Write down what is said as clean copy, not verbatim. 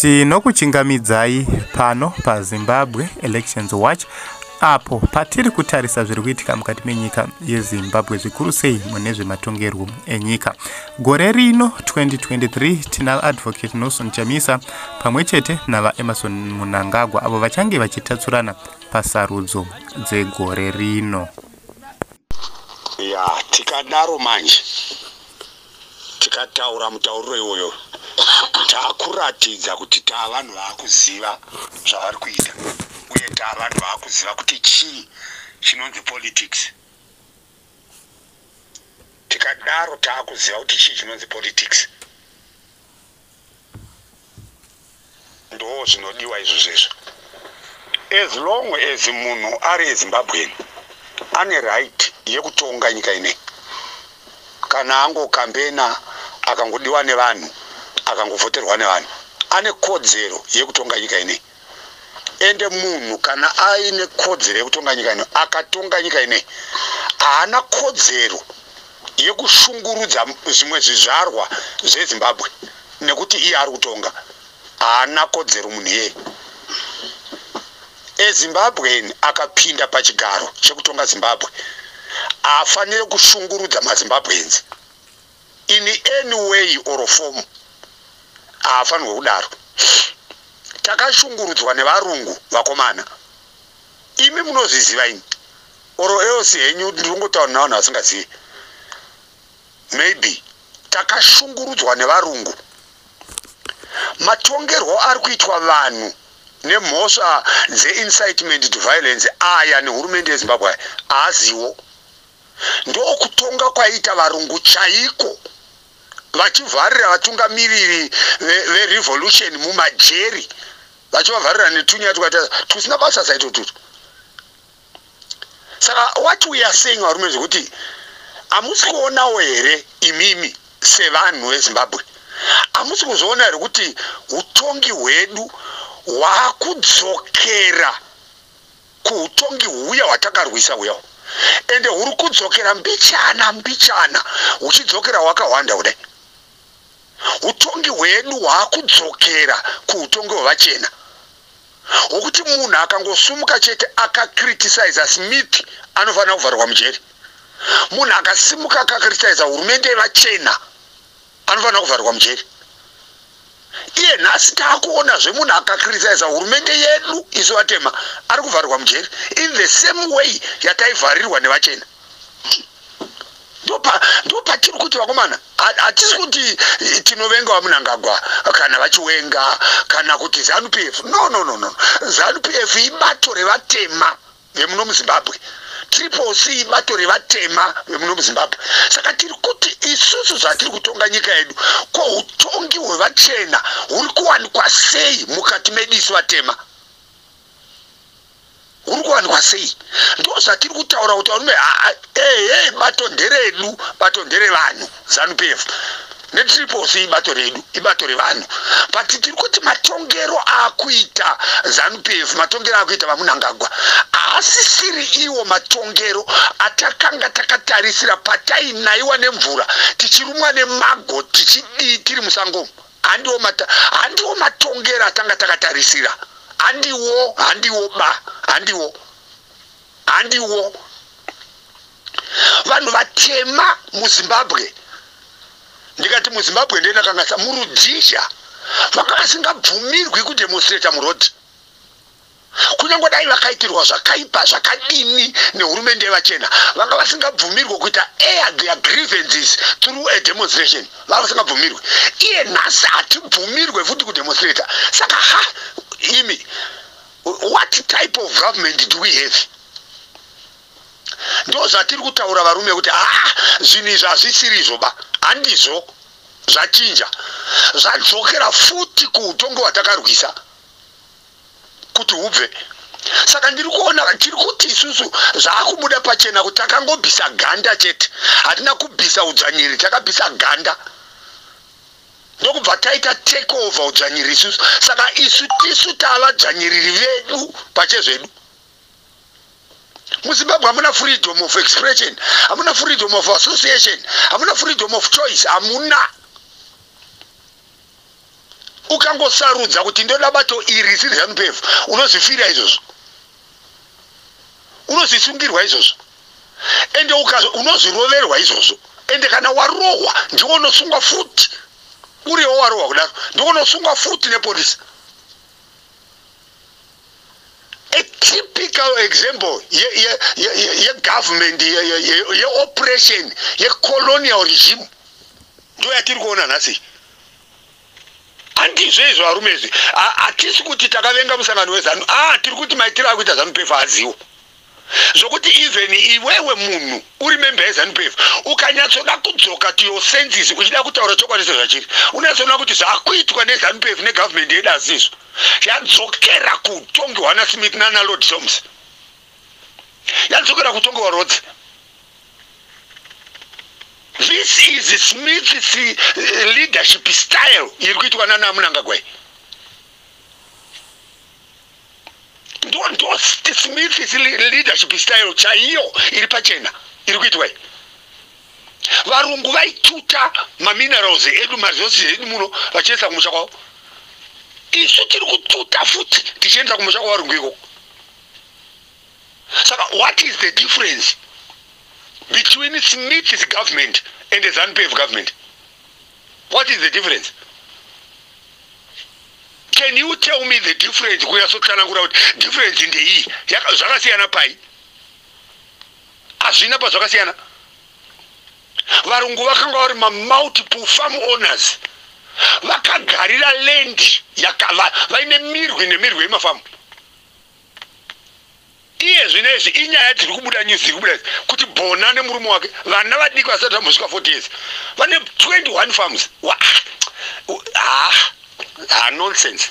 Tinokuchingamidzai pano paZimbabwe Elections Watch apo patiri kutarisa zviri kuitika mukati menyika yeZimbabwe, zvikuru sei mune zvematongerwo enyika. Gore rino 2023 tina Advocate Nelson Chamisa pamwe chete naVaEmmerson Mnangagwa avo vachange vachitatsurana pasarudzo dzegore rino. Ya, tikadaro manje, tikataura mutauriro iwoyo, taakuratidza kuti taa vanhu vaakuziva zvavari kuita, uye taa vanhu vaakuziva kuti chii chinonzi politics. Tikadaro taakuziva kuti chii chinonzi politics. Ndo zvinodiwa izvo zvezvo. As long as munhu ari eZimbabwean, ane right yekutonga nyika inei. Kana angokambena, akangodiwa nevanhu, akangovhoterwa nevanhu, ane kodzero yekutonga nyika inei. Ende munhu kana aine kodzero yekutonga nyika ino, akatonga nyika inei, haana kodzero yekushungurudza zvimwe zvizvarwa zveZimbabwe nekuti iye ari kutonga. Haana kodzero munhu iyeye. EZimbabwean akapinda pachigaro chekutonga Zimbabwe haafaniri kushungurudza maZimbabweans in any way or form. Haafanirwe kudaro. Takashungurudzwa nevarungu, vakomana, imi munozviziva imi, or else henyu ndinongotaura navanhu vasingazivi maybe. Takashungurudzwa nevarungu. Matongerwo ari kuitwa vanhu nemhosva dzeincitement to violence aya nehurumende yeZimbabwe aya haaziwo. Ndokutonga kwaiita varungu chaiko, vachivharira vatungamiriri verevolution mumajeri, vachivavharira netunyaya twakaita tusina basa saitotutu. Saka what we are saying, varume, zvekuti hamusi kuonawo here imimi sevanhu veZimbabwe, hamusi kuzviona here kuti utongi hwedu hwaakudzokera kuutongi huya hwatakarwisa huya, ende huri kudzokera mbichana mbichana, huchidzokera hwakahwanda kudai? Utongi hwedu hwaakudzokera kuutongi hwevachena, hwokuti munhu akangosumuka chete akacriticiza Smith anofanira kuvharwa mujeri. Munhu akasimuka akacriticiza hurumende yevachena anofanira kuvharwa mujeri. Iye nhasi taakuonazve munhu akacriticiza hurumende yedu isu vatema ari kuvharirwa mujeri in the same way yataivharirwa nevachena. Ndopatiri kuti, vakomana, hatisi kuti tinovenga vaMnangagwa kana vaChiwenga kana kuti ZANU PF. No, no, no, no. ZANU PF ibato revatema vemuno muZimbabwe. Triple C ibato revatema vemuno muZimbabwe. Saka tiri kuti isusu zvatiri kutonga nyika yedu, ko utongi hwevachena huri kuwanikwa sei mukati medu isu vatema? Huri kuwanikwa sei? Ndo zvatiri kutaura kuti, varume, ehe, bato nderedu, bato nderevanhu. ZANU PF neTriple C ibato redu, ibato revanhu. But tiri kuti matongero aakuita ZANU PF, matongero aakuita vaMnangagwa haasisiri iwo matongero atakanga takatarisira patainaiwa nemvura, tichirumwa nemago, tichidii, tiri musangomo. Handiwo matongero atanga takatarisira. Handiwo, handiwo ba, handiwo, handiwo. Vanhu vatema muZimbabwe, ndikati muZimbabwe ndendakangasa muRhodesia, vanga vasingabvumirwi kudemonstrata murodhi, kunyange dai vakaitirwa zvakaipa zvakadini nehurumende yevachena. Vanga vasingabvumirwe kuita air their grievances through a demonstration. Vanga vasingabvumirwe. Iye nhasi hatibvumirwe futi kudemonstrata. Saka ha, imi, what type of government do we have? Ndo zvatiri kutaura, varume, kuti haa, zvinhu izvi hazvisiri izvo ba, handizvo. Zvachinja, zvadzokera futi kuutongi hwatakarwisa kuti hubve. Saka ndiri kuona, tiri kuti isusu zvaakubuda pachena kuti takangobvisa ganda chete, hatina kubvisa udzvanyiriri. Takabvisa ganda, ndokubva taita take over udzvanyiriri isusu. Saka isu tisu tava dzvanyiriri vedu pachezvedu. MuZimbabwe hamuna freedom of expression, hamuna freedom of association, hamuna freedom of choice, hamuna. Ukangosarudza kuti ndoda bato iri risiri ZANU-PF, unozvifira izvozvo, unozvisungirwa izvozvo, ende unozviroverwa izvozvo. Ende kana warohwa, ndiwo unosungwa futi. Uriwo warohwa kudaro, ndiwo unosungwa futi nepolisi. A typical example yegovernment yeoperation yecolonial regime ndo yatiri kuona nhasi. Handizvo izvo, varume, izvi. Hatisi kuti takavenga musangano weZANU. A, tiri kuti maitiro akuita ZANU-PF aziwo zvokuti even iwewe munhu uri member yeZANU-PF, ukanyatsoda kudzoka to your senses, uchida kutaura chokwadi sezvachiri, unyatsoona kuti zvakuitwa neZANU-PF negovernment yedu azizvo. Yadzokera kuutongi hwana Smith nana Lord Soames, yadzokera kuutongi hwaRhodes. This is Smith's leadership style iri kuitwa nana Mnangagwa. Ndo Smith's leadership style chaiyo iri pachena iri kuitwa. Varungu vaituta maminerals edu, maresources edu muno, vachiendesa kumusha kwavo. Isu tiri kututa futi tichiendesa kumusha kwavarungu ikoko. Saka what is the difference between Smith's government and the ZANU-PF government? What is the difference? Can you tell me the difference? Kunyatsotsanangura kuti difference ndeiyi, zvakasiyana pai? Hazvina pazvakasiyana. Varungu vakanga vari mamultiple farm owners, vakagarira land, vaine mirwi nemirwi yemafamu. Iye zvino izvi inyaya dziri kubuda, news dziri kubuda kuti Bona nemurume wake, vana vadiki vasati vambosvika 40 years, vane 21 farms. Ah, ah, nonsense.